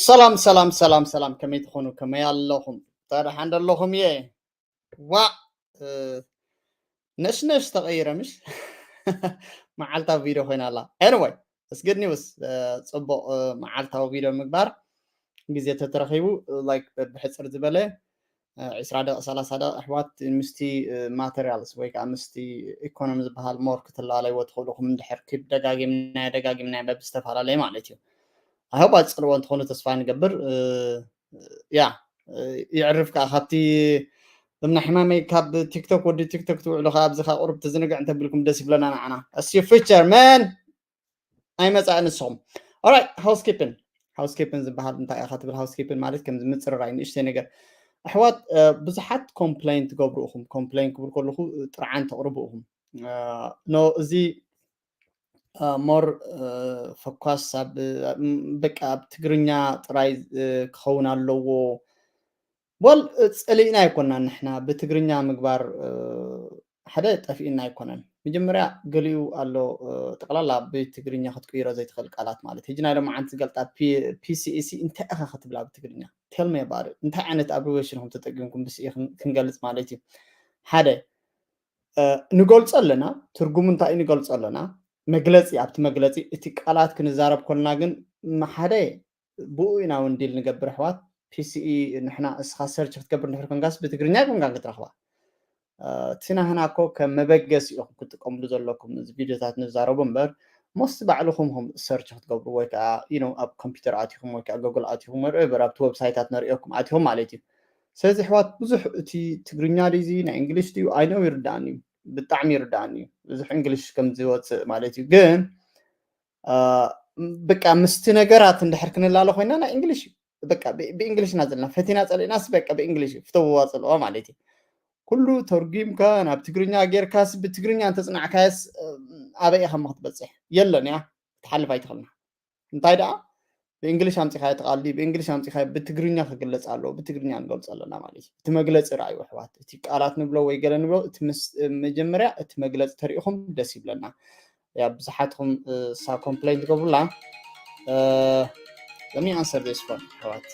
ሰላም ሰላም ሰላም ሰላም፣ ከመይ ትኾኑ? ከመይ ኣለኹም? ደሓን ዶ ኣለኹም? እየ ዋ ነሽነሽ ተቐይረ ምሽ መዓልታዊ ቪድዮ ኮይና ኣላ። Anyway፣ it's good news። ጽቡቕ መዓልታዊ ቪድዮ ምግባር ግዜ ተተረኺቡ፣ like፣ ብሕፅር ዝበለ ዒስራ ደቂ ሰላሳ ደቂ ኣሕዋት ምስቲ ማቴሪያልስ ወይ ከዓ ምስቲ ኢኮኖሚ ዝበሃል ሞር ክትላለይዎ ትኽእሉ ኹም እንድሕር ክብ ደጋጊምና ደጋጊምና በብ ዝተፈላለየ ማለት እዩ። ኣህብ ኣፅልዎ እንትኾኑ ተስፋ ንገብር። ያ ይዕርፍ ከዓ ካብቲ እምና ሕማመይ ካብ ቲክቶክ ወዲ ቲክቶክ ትውዕሉ ከዓ ኣብዚ ከዓ ቁሩብ ትዝንግዕ እንተብልኩም ደስ ይብለና ንዓና። እስዩ ፊቸር መን ኣይመፃእ ንስኹም። Alright፣ ሃውስኪፒን ሃውስኪፒን ዝበሃል እንታይ ኢኻ ትብል? ሃውስኪፒን ማለት ከምዚ ምፅርራይ ንእሽተይ ነገር። ኣሕዋት ብዙሓት ኮምፕሌን ትገብሩ ኢኹም። ኮምፕሌን ክብል ከለኹ ጥርዓን ተቕርቡ ኢኹም። ኖ፣ እዚ ሞር ፈኳስ ኣብ በቃ ኣብ ትግርኛ ጥራይ ክኸውን ኣለዎ። ወል ጸሊእና ኣይኮናን ንሕና ብትግርኛ ምግባር ሓደ ጠፊእና ኣይኮነን። መጀመርያ ገሊኡ ኣሎ ጠቕላላ ብትግርኛ ክትቅይሮ ዘይትኽእል ቃላት ማለት ሕጂ ናይ ሎማዓንቲ ዝገልጣ ፒሲኢሲ እንታይ ኢኻ ክትብላ ብትግርኛ? Tell me about it። እንታይ ዓይነት ኣብሪዌሽን ኹም ተጠቂምኩም ብስኢ ክንገልጽ ማለት እዩ። ሓደ ንገልጾ ኣለና፣ ትርጉሙ እንታይ እዩ ንገልጾ ኣለና። መግለጺ ኣብቲ መግለጺ እቲ ቃላት ክንዛረብ ኮልና ግን ሓደ ብኡ ኢና እውን ዲል ንገብር ኣሕዋት። ፒሲኢ ንሕና እስኻ ሰርች ክትገብር እንድሕር ኮንካስ ብትግርኛ ኣይኮንካን ክትረኽባ። እቲ ናህና እኮ ከም መበገሲ ኢኹም ክትጥቀምሉ ዘለኩም እዚ ቪድዮታት ንዛረቡ እምበር ሞስት ባዕልኹም ኹም ሰርች ክትገብሩ ወይ ከዓ you know ኣብ ኮምፒውተር ኣቲኹም ወይ ከዓ ጎግል ኣቲኹም ወርቨር ኣብቲ ዌብሳይታት ነሪኦኩም ኣቲኹም ማለት እዩ። ስለዚ ኣሕዋት ብዙሕ እቲ ትግርኛ ድዩ ናይ እንግሊሽ ድዩ ኣይነው ይርዳእኒ እዩ፣ ብጣዕሚ ይርዳእኒ እዩ ብዙሕ እንግሊሽ ከም ዝወፅእ ማለት እዩ። ግን በቃ ምስቲ ነገራት እንድሕር ክንላለ ኮይና ናይ እንግሊሽ እዩ። በቃ ብእንግሊሽ ኢና ዘለና ፈቲና ፀሊእናስ በቃ ብእንግሊሽ እዩ ፍተውዋ ፅልኦ ማለት እዩ። ኩሉ ተርጉምካ ናብ ትግርኛ ጌርካስ ብትግርኛ እንተፅናዕካየስ ኣበይ ኢኻ ክትበፅሕ? የለን እያ፣ ክትሓልፍ ኣይትኽእልና። እንታይ ደኣ ብእንግሊሽ ኣምፂኻዮ ትቓልዲ ብእንግሊሽ ኣምፂኻዮ ብትግርኛ ክግለፅ ኣለዎ። ብትግርኛ ንገልፆ ኣለና ማለት እዩ። እቲ መግለፂ ረኣዩ ኣሕዋት፣ እቲ ቃላት ንብሎ ወይ ገለ ንብሎ እቲ መጀመርያ እቲ መግለፂ ተሪኢኹም ደስ ይብለና። ያ ብዙሓትኩም እሳ ኮምፕሌን ትገብሩላ። Let me answer this one ኣሕዋት።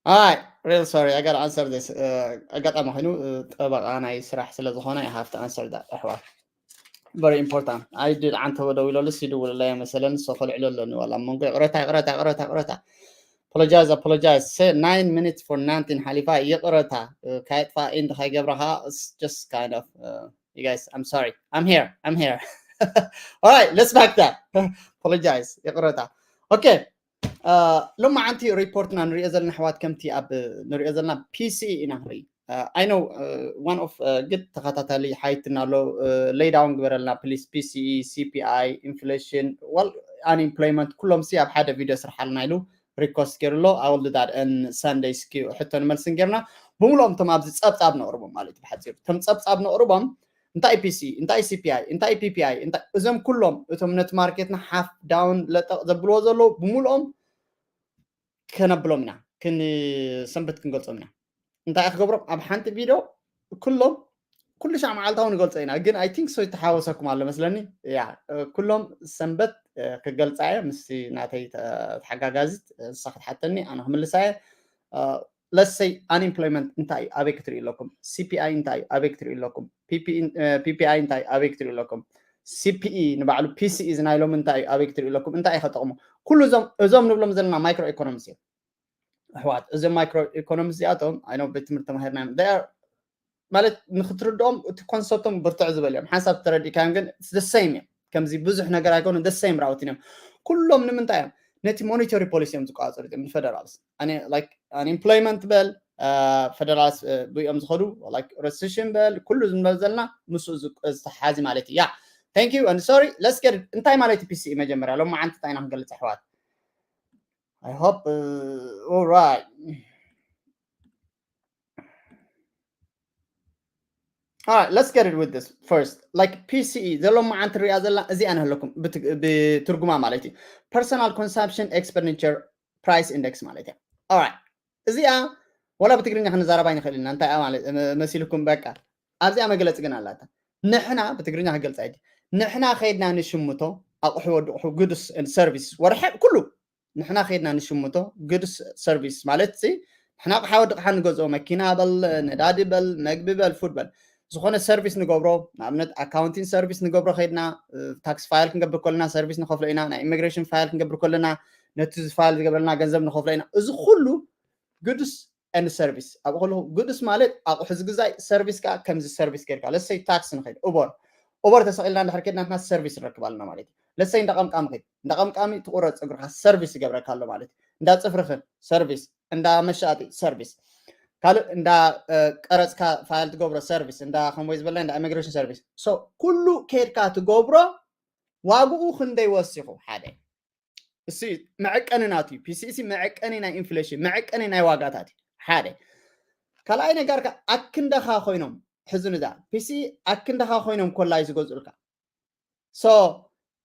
Hi, real sorry, I gotta answer this. Uh, ኣጋጣሚ ኮይኑ ጠበቃ ናይ ስራሕ ስለ ዝኾነ I have to answer that ኣሕዋት። Very important. I did ኣንተ ወደው ኢሎልስ ይድውልለይ መሰለን ሰው ከልዕሎ ኣለኒ ዋላ መንጎ ይቅረታ ይቅረታ ይቅረታ ይቅረታ apologize apologize say nine minutes for nothing ሓሊፋ ይቅረታ ካየጥፋ ኢንድ ከይገብረኻ just kind of uh, you guys I'm sorry I'm here I'm here all right let's back that apologize ይቅረታ okay ሎማዓንቲ ሪፖርትና ንሪኦ ዘለና ኣሕዋት ከምቲ ኣብ ንሪኦ ዘለና ፒሲኢ ኢና ንርኢ I know one of good ተኸታታሊ ሓይትና ኣሎ lay down ግበረልና please PCE CPI inflation well unemployment ኩሎም ሲ ኣብ ሓደ ቪድዮ ስርሓልና ኢሉ request ገይሩ ኣሎ I will do that in Sunday ስኪ ሕቶን መልስን ጌርና ብምልኦም እቶም ኣብዚ ጸብጻብ ነቕርቦም ማለት እዩ ብሓፂሩ እቶም ጸብጻብ ነቕርቦም እንታይ ፒሲ እንታይ CPI እንታይ PPI እንታይ እዞም ኩሎም እቶም ነቲ ማርኬትና half down ለጠቕ ዘብልዎ ዘለዉ ብምልኦም ከነብሎም ኢና ክንሰንበት ክንገልጾም ኢና እንታይ ክገብሮም ኣብ ሓንቲ ቪድዮ ኩሎም ኩሉ ሻዕ መዓልታዊ ንገልጾ ኢና ግን I think so ይተሓወሰኩም ኣሎ መስለኒ ያ ኩሎም ሰንበት ክገልጻ እየ ምስ ናተይ ተሓጋጋዚት ንሳ ክትሓተኒ ኣነ ክምልሳ እየ let's say unemployment እንታይ ኣበይ ክትርኢ ኣለኩም CPI እንታይ ኣበይ ክትርኢ ኣለኩም PPI እንታይ ኣበይ ክትርኢ ኣለኩም CPE ንባዕሉ PCE ዝናይሎም እንታይ ኣበይ ክትርኢ ኣለኩም እንታይ ከጠቕሙ ኩሉ እዞም እዞም ንብሎም ዘለና micro economics እዮም ኣሕዋት እዞም micro economics እዚኣቶም I know ቤት ትምህርቲ ተማሂርና እዮም ማለት ንክትርድኦም እቲ ኮንሰፕቶም ብርትዕ ዝበል እዮም ሓንሳብ ተረዲእካዮም ግን the same እዮም ከምዚ ብዙሕ ነገር ኣይኮኑ the same routing እዮም ኩሎም ንምንታይ እዮም ነቲ monetary policy እዮም ዝቆፃፀሩ እዮም federals unemployment በል federals ብኦም ዝኸዱ recession በል ኩሉ ዝንበል ዘለና ምስ ዝተሓዚ ማለት እዩ yeah thank you and sorry let's get እንታይ ማለት እዩ PCE መጀመርያ ሎም መዓንቲ እንታይ ኢና ክንገልፅ ኣሕዋት I hope uh, all right All right, let's get it with this first. Like PCE, ዘሎ መዓንቲ ሪያ ዘላ እዚኣ ንህለኩም ብትርጉማ ማለት እዩ። Personal consumption expenditure price index ማለት እዩ። All right. እዚኣ ወላ ብትግርኛ ክንዛረባ ይንኽእል ኢና። እንታይ ማለት መሲልኩም በቃ ኣብዚኣ መግለፂ ግን ኣላታ። ንሕና ብትግርኛ ክገልፃ ይዲ ንሕና ከይድና ንሽምቶ ኣቑሑ ወዲ ኣቑሑ goods and service ወርሐ ኩሉ ንሕና ከይድና ንሽምቶ goods service ማለት ሲ ንሕና ኣቕሓ ወዲ ኣቕሓ ንገዝኦ መኪና በል ነዳዲ በል መግቢ በል ፉድ በል ዝኾነ service ንገብሮ ንኣብነት accounting service ንገብሮ ከይድና tax file ክንገብር ከለና service ንኸፍሎ ኢና ናይ immigration file ክንገብር ከለና ነቲ file ዝገብረልና ገንዘብ ንኸፍሎ ኢና እዚ ኩሉ goods and service ኣብ ከለኹ goods ማለት ኣቑሑ ዝግዛይ service ከዓ ከምዚ service ጌርካ let's say tax ንኸይድ Uber Uber ተሰቒልና እንድሕር ከድና ናትና service ንረክብ ኣለና ማለት እዩ let's say እንዳ ቀምቃሚ ኸይድ እንዳ ቀምቃሚ ትቑረፅ ፀጉርካ service ይገብረካ ኣሎ ማለት እዩ እንዳ ፅፍርኽን service እንዳ መሻጢ service ካልእ እንዳ ቀረፅካ file ትገብሮ service እንዳ ከምወይ ዝበልና እንዳ immigration service so ኩሉ ከድካ ትገብሮ ዋግኡ ክንደይ ወሲኹ ሓደ እሲ መዐቀኒ ናቱ እዩ PCE መዐቀኒ ናይ inflation መዐቀኒ ናይ ዋጋታት እዩ ሓደ ካልኣይ ነጋርካ ኣክንዳኻ ኮይኖም ሕዚ ንዛ PCE ኣክንዳኻ ኮይኖም ኮላይ ዝገዝኡልካ so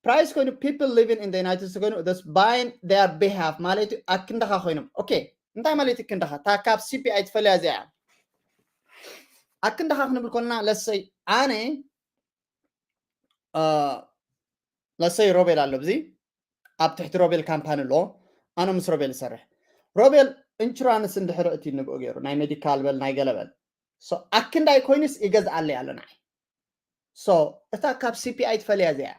price ኮይኑ people living in the United States ኮይኑ that's buying their behalf ማለት እዩ ኣክንዳኻ ኮይኖም okay እንታይ ማለት እዩ ክንዳኻ እታ ካብ CPI ትፈልያ እዚኣ ኣክንዳኻ ክንብል ኮልና let's say ኣነ let's say ሮቤል ኣሎ ብዚ ኣብ ትሕቲ ሮቤል ካምፓኒ ኣሎ ኣነ ምስ ሮቤል ይሰርሕ ሮቤል insurance እንድሕር እቲ ንብኡ ገይሩ ናይ medical በል ናይ ገለ በል ኣክንዳይ ኮይኑስ ይገዝኣለይ ኣሎ ንዓይ እታ ካብ CPI ትፈልያ እዚኣ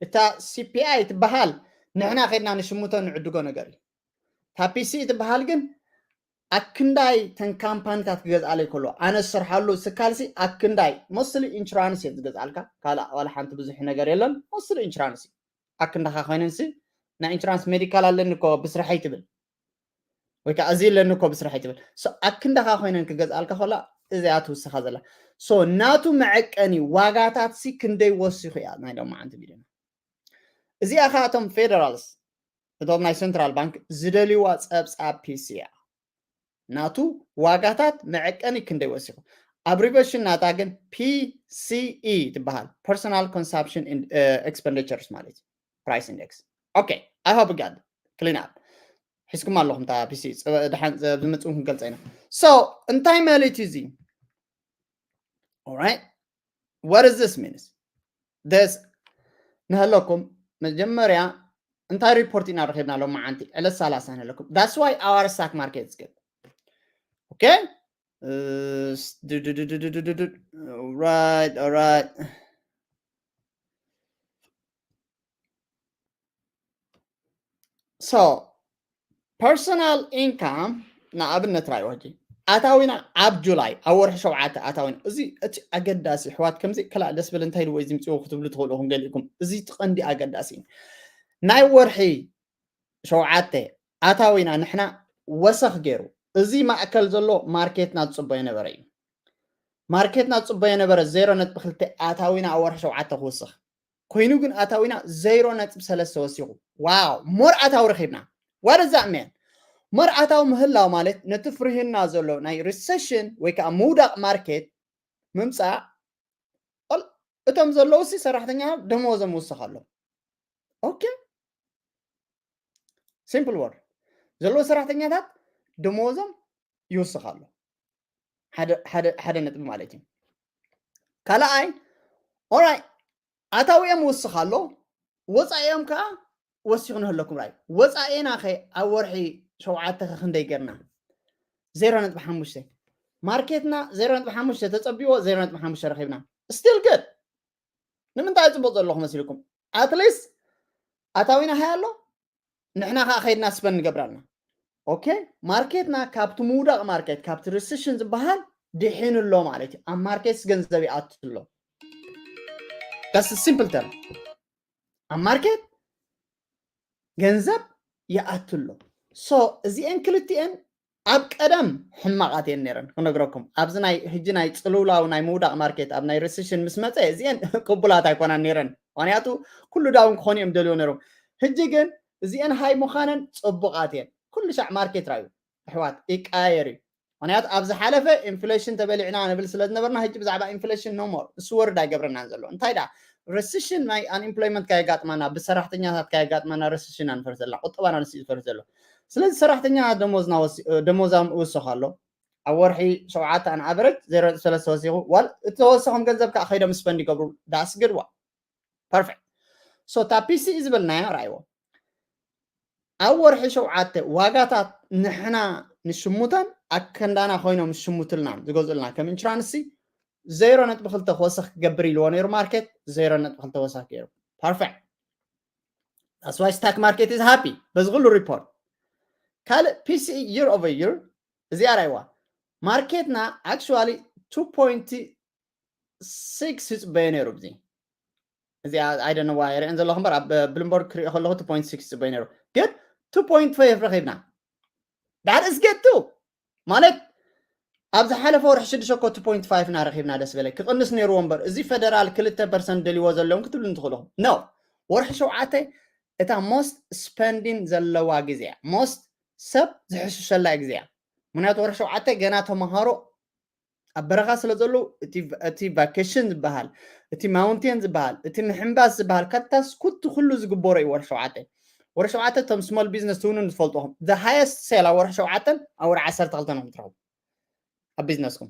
እታ CPI ትበሃል ንሕና ከድና ንሽምቶ ንዕድጎ ነገር እዩ እታ PCE ትበሃል ግን ኣክንዳይ ተን ካምፓኒታት ክገዝኣለይ ከሎ ኣነ ዝሰርሓሉ ስካልሲ ኣክንዳይ mostly insurance እየ ዝገዝኣልካ ካልእ ዋላ ሓንቲ ብዙሕ ነገር የለን mostly insurance እዩ ኣክንዳኻ ኮይነንሲ ናይ insurance medical ኣለኒ እኮ ብስርሐይ ትብል ወይ ከዓ እዚ ኣለኒ እኮ ብስርሐይ ትብል ኣክንዳኻ ኮይነን ክገዝኣልካ ከላ እዚኣ ትውስኻ ዘላ ናቱ መዐቀኒ ዋጋታት ሲ ክንደይ ወሲኹ እያ ናይ ሎማዓንቲ ቪድዮና እዚኣ ከዓ እቶም federals እቶም ናይ central bank ዝደልይዋ ፀብፃብ PCE እያ ናቱ ዋጋታት መዐቀኒ ክንደይ ወሲኹ ኣብ reversion ናታ ግን PCE ትበሃል personal consumption expenditures ማለት እዩ price index okay I hope God clean up ሒዝኩም ኣለኹም ታ PCE ድሓን ዝመፅኡ ክንገልፀ ኢና so እንታይ ማለት እዩ እዚ alright what is this means this ንህለኩም መጀመርያ እንታይ report ኢና ረኺብና ሎም መዓንቲ ዕለት ሰላሳ ንህለኩም that's why our stock market is good Okay? Uh, s- du- du- du- du- du- du- du- du- right, all right. So personal income ንኣብነት ራይ ወጂ ኣታዊና ኣብ ጁላይ ኣብ ወርሒ ሸውዓተ ኣታዊና እዚ እቲ ኣገዳሲ ኣሕዋት ከምዚ ከላ ደስ ብል እንታይ ልዎ እዚ ምፅዎ ክትብሉ ትኽእሉ ኢኹም ገሊእኩም እዚ እቲ ቀንዲ ኣገዳሲ እዩ። ናይ ወርሒ ሸውዓተ ኣታዊና ንሕና ወሰኽ ገይሩ እዚ ማእከል ዘሎ ማርኬትና ዝፅበዮ ነበረ እዩ። ማርኬትና ዝፅበዮ ነበረ ዜሮ ነጥቢ ክልተ ኣታዊና ኣብ ወርሒ ሸውዓተ ክውስኽ ኮይኑ ግን ኣታዊና ዜሮ ነጥቢ ሰለስተ ወሲኹ። ዋው ሞር ኣታዊ ረኺብና። ዋደዛ እመን ሞር ኣታዊ ምህላው ማለት ነቲ ፍርህና ዘሎ ናይ ሪሰሽን ወይ ከዓ ምውዳቕ ማርኬት ምምፃእ ኦል- እቶም ዘለዉ ሲ ሰራሕተኛ ደመወዞም ይውስኽ ኣሎ። ኦኬ ሲምፕል ወርድ ዘለዎ ሰራሕተኛታት ደመወዞም ይውስኽ ኣሎ። ሓደ- ሓደ- ሓደ ነጥቢ ማለት እዩ። ካልኣይ ኦራይ ኣታዊኦም ይውስኽ ኣሎ፣ ወፃኢኦም ከዓ ወሲኹ ንህለኩም ራይ ወፃኢና ኸ ኣብ ወርሒ ሸውዓተ ኸ ክንደይ ገርና? ዜሮ ነጥቢ ሓሙሽተ ማርኬትና ዜሮ ነጥቢ ሓሙሽተ ተፀቢዎ ዜሮ ነጥቢ ሓሙሽተ ረኺብና። ስቲል ግድ ንምንታይ ፅቡቅ ዘለኹ መሲልኩም? ኣትሊስት ኣታዊና ሃይ ኣሎ፣ ንሕና ከዓ ከይድና ስፐን ንገብር ኣለና። ኦኬ ማርኬትና ካብቲ ምውዳቅ ማርኬት ካብቲ ሪሲሽን ዝበሃል ድሒኑ ኣሎ ማለት እዩ። ኣብ ማርኬት ገንዘብ ይኣቱ ኣሎ። That's simple term። ኣብ ማርኬት ገንዘብ ይኣቱ ኣሎ። ሶ እዚአን ክልቲአን ኣብ ቀደም ሕማቓት እየን ነይረን ክነግረኩም። ኣብዚ ናይ ህጂ ናይ ፅልውላው ናይ ምውዳቕ ማርኬት ኣብ ናይ ሪሲሽን ምስ መፀ እዚአን ቅቡላት ኣይኮናን ነይረን። ምክንያቱ ኩሉ ዳውን ክኾኑ እዮም ደልዮ ነይሮም። ህጂ ግን እዚአን ሃይ ምዃነን ፅቡቓት እየን። ኩሉ ሻዕ ማርኬት ራዩ ኣሕዋት ይቀያየር እዩ። ምክንያቱ ኣብ ዝሓለፈ ኢንፍሌሽን ተበሊዕና ንብል ስለ ዝነበርና ህጂ ብዛዕባ ኢንፍሌሽን ኖ ሞር እሱ ወርድ ኣይገብረናን ዘሎ። እንታይ ደኣ ሪሲሽን ናይ ኣንኤምፕሎይመንት ከየጋጥመና ብሰራሕተኛታት ከየጋጥመና ሪሲሽን ኣንፈር ዘለና ቁጠባና ንስ ዝፈር ዘሎ። ስለዚ ሰራሕተኛ ደሞዝና ወሲ- ደሞዛም ይውስኽ ኣሎ ኣብ ወርሒ ሸውዓተ ኣን ኣቨረጅ ዜሮ ነጥቢ ሰለስተ ወሲኹ ዋል እተወሰኹም ገንዘብ ከዓ ከይዶም ስፐንድ ይገብሩ። ዳስ ግድዋ ፐርፌክት። ሶ እታ ፒሲኢ ዝበልናያ ርኣይዎ ኣብ ወርሒ ሸውዓተ ዋጋታት ንሕና ንሽሙተን ኣከንዳና ኮይኖም ዝሽሙትልና ዝገዝኡልና ከም ኢንሹራንስ ዜሮ ነጥቢ ክልተ ክወሰኽ ክገብር ኢልዎ ነይሩ ማርኬት ዜሮ ነጥቢ ክልተ ወሰኽ ገይሩ። ፐርፌክት። That's why stock market is happy በዚ ኩሉ ሪፖርት። ካልእ ፒሲኢ year over year እዚኣ ራይዋ ማርኬትና actually two point six ይፅበዮ ነይሩ። እዚ እዚ I don't know why ርእን ዘለኹ እምበር ኣብ ብሉምበርግ ክሪኦ ከለኹ two point six ይፅበዮ ነይሩ፣ ግን two point five ረኺብና። That is good too። ማለት ኣብ ዝሓለፈ ወርሒ ሽዱሽተ እኮ two point five ኢና ረኺብና። ደስ በለ ክቕንስ ነይርዎ እምበር እዚ ፌደራል ክልተ ፐርሰንት ደልይዎ ዘለዎም ክትብሉ እንትኽእልኹም ኖ። ወርሒ ሸውዓተ እታ most ስፐንዲን ዘለዋ ግዜ እያ። Most ሰብ ዝሕሽሸላ ግዜ እያ። ምክንያቱ ወርሒ ሸውዓተ ገና ተምሃሮ ኣብ በረኻ ስለ ዘለዉ እቲ ቫኬሽን ዝበሃል እቲ ማውንቴን ዝበሃል እቲ ምሕንባስ ዝበሃል ከታስ ኩቲ ኩሉ ዝግበሮ እዩ ወርሒ ሸውዓተ። ወርሒ ሸውዓተ እቶም ስሞል ቢዝነስ ትውኑ ዝፈልጥኹም the highest sale ኣብ ወርሒ ሸውዓተን ኣብ ወርሒ ዓሰርተ ክልተ ነው ትረኽቡ ኣብ ቢዝነስኩም።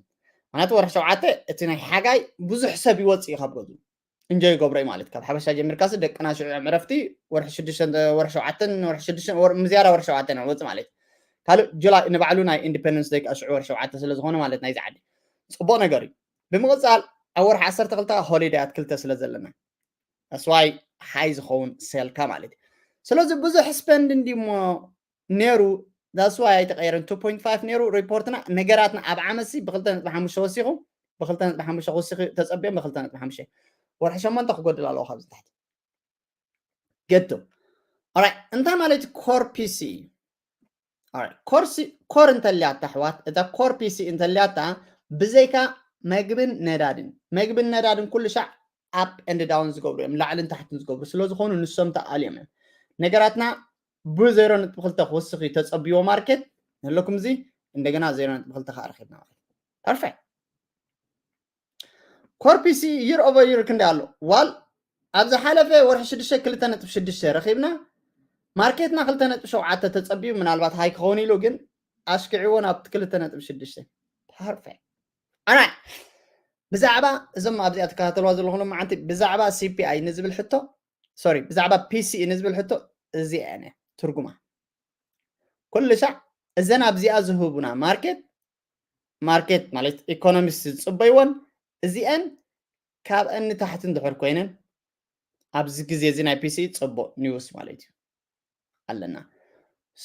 ምክንያቱ ወርሒ ሸውዓተ እቲ ናይ ሓጋይ ብዙሕ ሰብ ይወፅእ እዩ ካብ ገዝኡ እንጆይ ይገብሮ እዩ ማለት ካብ ሓበሻ ጀሚርካሲ ደቅና ሽዑ ዕረፍቲ ወርሒ ሽዱሽተ ወርሒ ሸውዓተን ወርሒ ሽዱሽተ ምዝያዳ ወርሒ ሸውዓተ ንወፅእ ማለት እዩ። ካልእ ጁላይ ንባዕሉ ናይ ኢንዲፐንደንስ ደይ ከዓ ሽዑ ወርሒ ሸውዓተ ስለ ዝኾነ ማለት ናይዚ ዓዲ ፅቡቅ ነገር እዩ። ብምቕፃል ኣብ ወርሒ ዓሰርተ ክልተ ሆሊደይ ኣትክልተ ስለ ዘለና ኣስዋይ ሓይ ዝኸውን ሴልካ ማለት እዩ። ስለዚ ብዙሕ ስፐንድ እንዲሞ ነይሩ that's why ኣይተቀየረን two point five ነይሩ ሪፖርትና ነገራትና ኣብ ዓመትሲ ብክልተ ነጥቢ ሓሙሽተ ወሲኹ ብክልተ ነጥቢ ሓሙሽተ ክውስኽ ተፀቢኦም ብክልተ ነጥቢ ሓሙሽተ ወርሒ ሸሞንተ ክጎድል ኣለዎ ካብዚ ታሕቲ ገቱ ኦራይት እንታይ ማለት ኮር ፒሲ ኮር እንተልያታ ኣሕዋት እዛ ኮር ፒሲ እንተልያታ ብዘይካ መግብን ነዳድን መግብን ነዳድን ኩሉ ሻዕ up and down ዝገብሩ እዮም ላዕልን ታሕትን ዝገብሩ ስለዝኾኑ ንሶም ተኣልዮም እዮም ነገራትና ብዜሮ ነጥቢ ክልተ ክወስኽ እዩ ተፀብይዎ ማርኬት ንህለኩም እዚ እንደገና ዜሮ ነጥቢ ክልተ ከዓ ረኪብና ማለት perfect ኮር ፒሲ year over year ክንደይ ኣሎ ዋል ኣብ ዝሓለፈ ወርሒ ሽዱሽተ ክልተ ነጥቢ ሽዱሽተ ረኪብና ማርኬትና ክልተ ነጥቢ ሸውዓተ ተፀቢዩ ምናልባት ሃይ ክኸውን ኢሉ ግን ኣሽክዕዎ ናብ ክልተ ነጥቢ ሽዱሽተ perfect ኣና ብዛዕባ እዞም ኣብዚኣ ትከታተልዋ ዘለኹም መዓንቲ ብዛዕባ ሲፒኣይ ንዝብል ሕቶ sorry ብዛዕባ ፒሲኢ ንዝብል ሕቶ እዚኣ እያ ትርጉማ ኩሉ ሻዕ እዘን ኣብዚኣ ዝህቡና ማርኬት ማርኬት ማለት ኢኮኖሚስት ዝፅበይዎን እዚአን ካብአን ንታሕቲ እንድሕር ኮይነን ኣብዚ ግዜ እዚ ናይ ፒሲ ፅቡቅ ኒውስ ማለት እዩ ኣለና።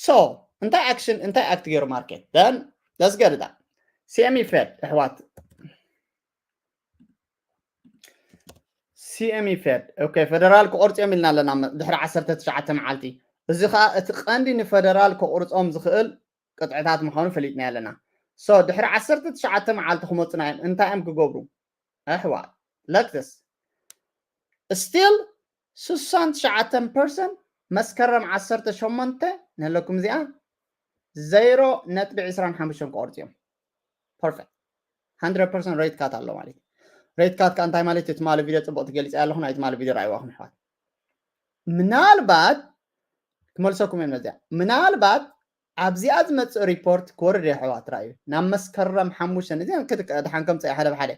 So እንታይ ኣክሽን እንታይ ኣክት ገይሩ ማርኬት then let's get it up። CME Fed ኣሕዋት CME Fed okay ፈደራል ክቆርፅዮም ኢልና ኣለና ድሕሪ ዓሰርተ ትሽዓተ መዓልቲ። እዚ ከዓ እቲ ቀንዲ ንፈደራል ክቁርፆም ዝኽእል ቅጥዕታት ምዃኑ ፈሊጥና ኣለና። So ድሕሪ ዓሰርተ ትሽዓተ መዓልቲ ክመፁና እዮም እንታይ እዮም ክገብሩ ኣሕዋት ለክትስ still ስሳን ትሽዓተን ፐርሰንት መስከረም ዓሰርተ ሸሞንተ ንህለኩም እዚኣ ዜሮ ነጥቢ ዕስራን ሓሙሽተን ክቆርፅ እዮም። Perfect hundred percent rate cut ኣሎ ማለት እዩ። Rate cut ከዓ እንታይ ማለት እዩ? ትማሊ ቪድዮ ፅቡቅ ትገልፂ ኣለኹ ናይ ትማሊ ቪድዮ ረኣይዋ ኣሕዋት ምናልባት ክመልሰኩም እዮም ነዚኣ ምናልባት ኣብዚኣ ዝመፅእ ሪፖርት ክወርድ የሕዋት ራእዩ ናብ መስከረም ሓሙሽተ እዚ ድሓን ከምፀ ሓደ ብሓደ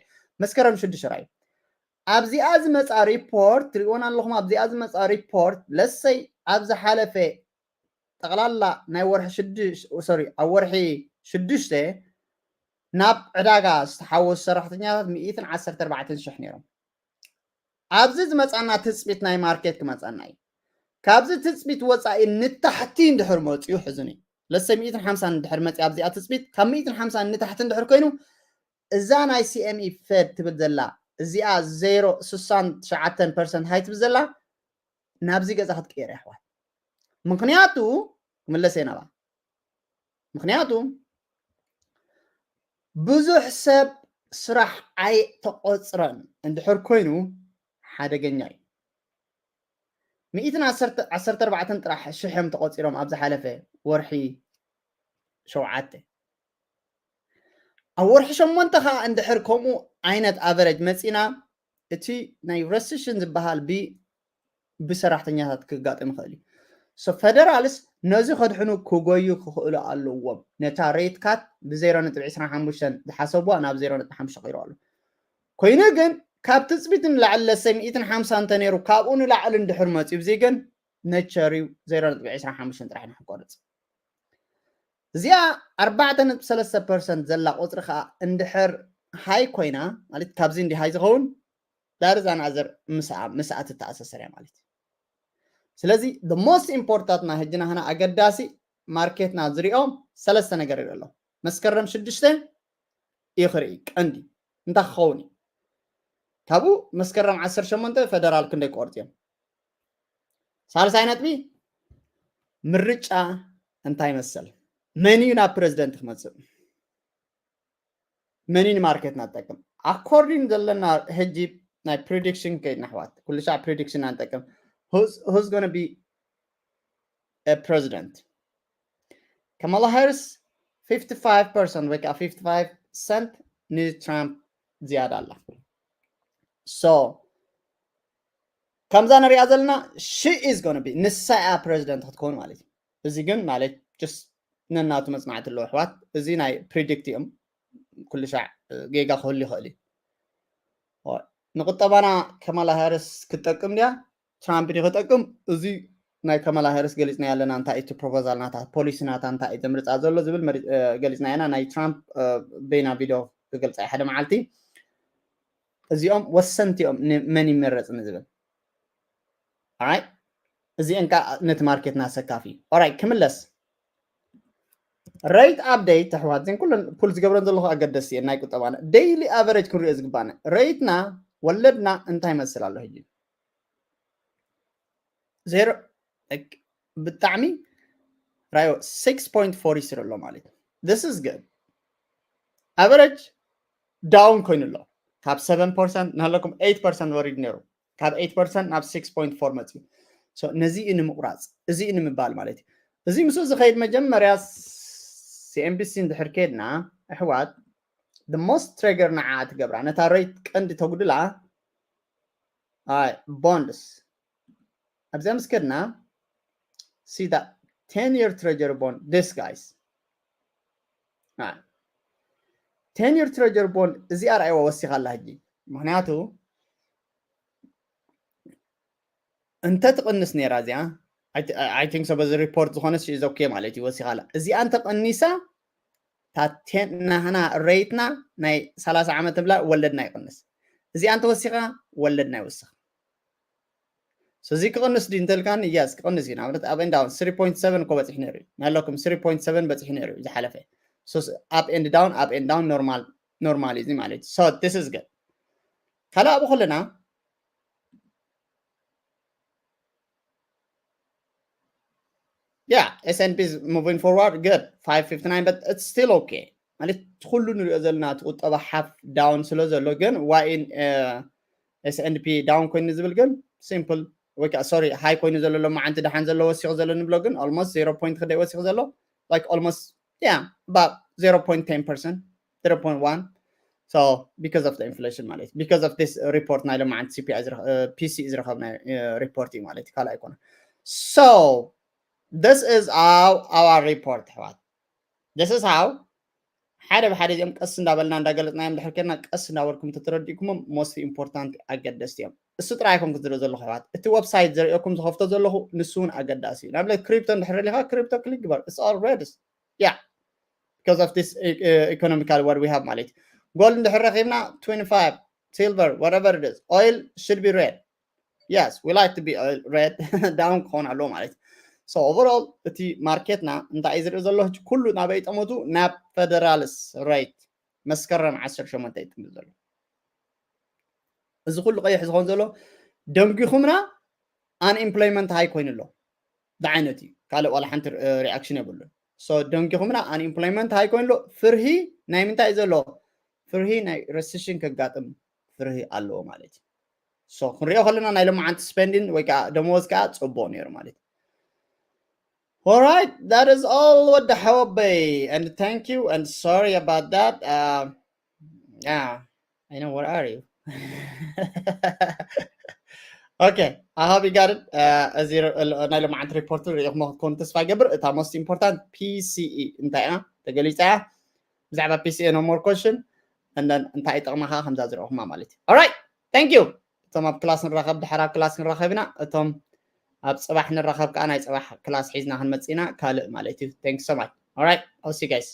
መስከረም ሽዱሽተ ራእዩ ኣብዚኣ ዝመፃ ሪፖርት ትሪእዎን ኣለኹም ኣብዚኣ ዝመፃ ሪፖርት ለሰይ ኣብ ዝሓለፈ ጠቕላላ ናይ ወርሒ ሽዱሽተ ሶሪ ኣብ ወርሒ ሽዱሽተ ናብ ዕዳጋ ዝተሓወሱ ሰራሕተኛታት ሚእትን ዓሰርተ ኣርባዕተን ሽሕ ነይሮም ኣብዚ ዝመፃና ትፅቢት ናይ ማርኬት ክመፃና እዩ ካብዚ ትፅቢት ወፃኢ ንታሕቲ እንድሕር መፅዩ ሕዝኒ ለሰ ሚእትን ሓምሳን እንድሕር መፅያ ኣብዚኣ ትፅቢት ካብ ሚእትን ሓምሳን ንታሕቲ እንድሕር ኮይኑ እዛ ናይ CME Fed ትብል ዘላ እዚኣ ዜሮ ስሳን ትሽዓተን ፐርሰንት ሃይ ትብል ዘላ ናብዚ ገዛ ክትቀየር ኣሕዋት ምክንያቱ ክምለስ እየ ናባ ምክንያቱ ብዙሕ ሰብ ስራሕ ኣይተቆፅረን እንድሕር ኮይኑ ሓደገኛ እዩ ሚእትን ዓሰርተ ኣርባዕተን ጥራሕ ሽሕ እዮም ተቆፂሮም ኣብ ዝሓለፈ ወርሒ ሸውዓተ ኣብ ወርሒ ሸሞንተ ከዓ እንድሕር ከምኡ ዓይነት ኣቨረጅ መፂና እቲ ናይ ረሲሽን ዝበሃል ብ ብሰራሕተኛታት ክጋጥም ይኽእል እዩ ፈደራልስ ነዚ ከድሕኑ ክጎዩ ክኽእሉ ኣለዎም ነታ ሬት ካት ብ ዜሮ ነጥቢ ዕስራን ሓሙሽተን ዝሓሰብዋ ናብ ዜሮ ነጥቢ ሓሙሽተ ቀይሩ ኣሎ ኮይኑ ግን ካብ ትፅቢት ንላዕሊ ለሰይ ሚእትን ሓምሳ እንተነይሩ ካብኡ ንላዕሊ እንድሕር መፅዩ ብዚ ግን ነቸር እዩ ዜሮ ነጥቢ ዕስራን ሓሙሽተን ጥራሕ ንክቆርፅ እዚኣ ኣርባዕተ ነጥቢ ሰለስተ ፐርሰንት ዘላ ቁፅሪ ከዓ እንድሕር ሃይ ኮይና ማለት ካብዚ እንዲ ሃይ ዝኸውን ዳርዛ ናዘር ምስኣ ምስኣ ትተኣሳሰር እያ ማለት እዩ ስለዚ the most important ናይ ሕጂ ናህና ኣገዳሲ ማርኬትና ዝሪኦም ሰለስተ ነገር ይርኢ ኣሎ መስከረም ሽዱሽተ እዩ ክርኢ ቀንዲ እንታይ ክኸውን እዩ ካብኡ መስከረም ዓሰርተ ሸሞንተ ፈደራል ክንደይ ክቆርፅ እዮም ሳልሳይ ነጥቢ ምርጫ እንታይ ይመስል መን እዩ ናብ ፕረዚደንት ክመፅእ መን እዩ ንማርኬትና ዝጠቅም ኣኮርዲን ዘለና ሕጂ ናይ ፕሪዲክሽን ከይድና ኣሕዋት ኩሉ ሻዕ ፕሪዲክሽን ኢና ንጠቅም who's going to be a president Kamala Harris fifty-five percent ወይ ከዓ fifty-five percent ንትራምፕ ዝያዳ ኣላ so ከምዛ ንሪኣ ዘለና she is going to be ንሳ እያ ፕረዚደንት ክትከውን ማለት እዩ እዚ ግን ማለት just ነናቱ መፅናዕቲ ኣለዉ ኣሕዋት እዚ ናይ ፕሪዲክት እዮም ኩሉ ሻዕ ጌጋ ክህሉ ይኽእል እዩ ንቁጠባና ከማላ ሃርስ ክትጠቅም ድያ ትራምፕ ድዩ ክጠቅም እዚ ናይ ከማላ ሃርስ ገሊፅና ያለና እንታይ እቲ ፕሮፖዛል ናታ ፖሊሲ ናታ እንታይ እዩ ዘምርፃ ዘሎ ዝብል ገሊፅና ኢና ናይ ትራምፕ በይና ቪድዮ ክገልፃ ሓደ መዓልቲ እዚኦም ወሰንቲ እዮም መን ይመረፅ ንዝብል ኣይ እዚአን ከዓ ነቲ ማርኬትና ሰካፊ ኦራይ ክምለስ rate update ኣሕዋት ዜን ኩለን ፑል ዝገብረን ዘለኹ ኣገደሲ እየን ናይ ቁጠባና daily average ክንሪኦ ዝግባና rate ና ወለድና እንታይ ይመስል ኣሎ ሕጂ ዜሮ ብጣዕሚ ራዮ six point four ይስር ኣሎ ማለት እዩ this is good average down ኮይኑ ኣሎ ካብ seven percent ናለኩም eight percent ወሪድ ነይሩ ካብ eight percent ናብ six point four መፅዩ ነዚ እዩ ንምቁራፅ እዚ እዩ ንምባል ማለት እዩ እዚ ምስ ዝኸይድ መጀመርያ CNBC እንድሕር ከድና ኣሕዋት the most trigger ንዓ ትገብራ ነታ rate ቀንዲ ተጉድላ bonds ኣብዚኣ ምስ ከድና see that ten year treasury bond this guys ten year treasury bond እዚኣ ርኣይዋ ወሲኻ ኣላ ሕጂ ምክንያቱ እንተ ትቕንስ ነይራ እዚኣ I think so በዚ ሪፖርት ዝኾነ is okay ማለት እዩ ወሲኻ ኣላ እዚኣ እንተ ቀኒሳ ታቴን ናህና ሬትና ናይ ሰላሳ ዓመት ብላ ወለድና ይቕንስ። እዚኣ እንተወሲኻ ወለድና ይወስኽ። So እዚ ክቕንስ ድዩ እንተልካኒ፣ yes ክቕንስ እዩ። ንኣብነት up and down three point seven እኮ በፂሑ ነይሩ እዩ ናለኩም፣ three point seven በፂሑ ነይሩ እዩ ዝሓለፈ። So up and down, up and down normal፣ normal እዩ እዚ ማለት እዩ። So this is good። ካልእ ኣብኡ ከለና yeah, S and P is moving forward, good, five fifty-nine, but it's still okay. ማለት ኩሉ ንሪኦ ዘለና እቲ ቁጠባ half down ስለ ዘሎ፣ ግን why in S and P down ኮይኑ ዝብል ግን simple፣ ወይ ከዓ sorry high ኮይኑ ዘሎ ሎማዓንቲ ደሓን ዘሎ ወሲኹ ዘሎ ንብሎ፣ ግን almost zero point ክንደይ ወሲኹ ዘሎ፣ like almost yeah about zero point ten percent, zero point one። So because of the inflation ማለት because of this report ናይ ሎማዓንቲ C P I ዝረኸ- እ፣ P C E ዝረኸብናዮ እ፣ report እዩ ማለት እዩ፣ ካልእ ኣይኮነ። So this is our, our report ኣሕዋት። This is how ሓደ ብሓደ እዚኦም ቀስ እንዳበልና እንዳገለፅናዮም ድሕር ከድና ቀስ እንዳበልኩም ተተረዲእኩሞም most important ኣገደስቲ እዮም። እሱ ጥራይ ኣይኮንኩ ዝርኢ ዘለኹ ኣሕዋት፣ እቲ website ዘርእየኩም ዝኸፍቶ ዘለኹ ንሱ እውን ኣገዳሲ እዩ። ንኣብነት ክሪፕቶ እንድሕር ደሊኻ ክሪፕቶ ክሊክ ግበር፣ it's all red። Yeah, because of this economical what we have ማለት እዩ። Gold እንድሕር ረኺብና twenty-five፣ silver, whatever it is, oil should be red. Yes, we like to be oil red down ክኾን ኣለዎ ማለት እዩ። So overall እቲ ማርኬትና እንታይ እዩ ዝርኢ ዘሎ? ሕጂ ኩሉ ናበይ ጠመቱ? ናብ federal rate መስከረም ዓሰርተ ሸሞንተ ይጥምት ዘሎ። እዚ ኩሉ ቀይሕ ዝኾን ዘሎ ደንጊኹምና፣ unemployment high ኮይኑ ኣሎ። ዝዓይነቱ እዩ፣ ካልእ ዋላ ሓንቲ reaction የብሉን። So ደንጊኹምና፣ unemployment high ኮይኑ ኣሎ። ፍርሂ ናይ ምንታይ እዩ ዘሎ? ፍርሂ ናይ recession ከጋጥም ፍርሂ ኣለዎ ማለት እዩ። So ክንሪኦ ከለና ናይ ሎማዓንቲ spending ወይ ከዓ ደመወዝ ከዓ ፅቡቅ ነይሩ ማለት እዩ። Alright, that is all ወዲ ሓወበይ, and thank you and sorry about that. Uh, yeah, I know, where are you? Okay, I hope you got it. Uh, እዚ ናይ ሎማዓንቲ ሪፖርት ሪኢኹሞ ክትኮኑ ተስፋ ይገብር። እታ most important P C E እንታይ እያ ተገሊፃ እያ። ብዛዕባ P C E no more question, and then እንታይ ይጠቕማ ከዓ ከምዛ ዝረእኹማ ማለት እዩ። Alright, thank you። እቶም ኣብ ክላስ ንራኸብ፣ ድሓር ኣብ ክላስ ንራኸብ ኢና። እቶም ኣብ ፅባሕ ንራኸብ ከዓ ናይ ፅባሕ ክላስ ሒዝና ክንመፅእ ኢና፣ ካልእ ማለት እዩ። Thanks so much. Alright, I'll see you guys.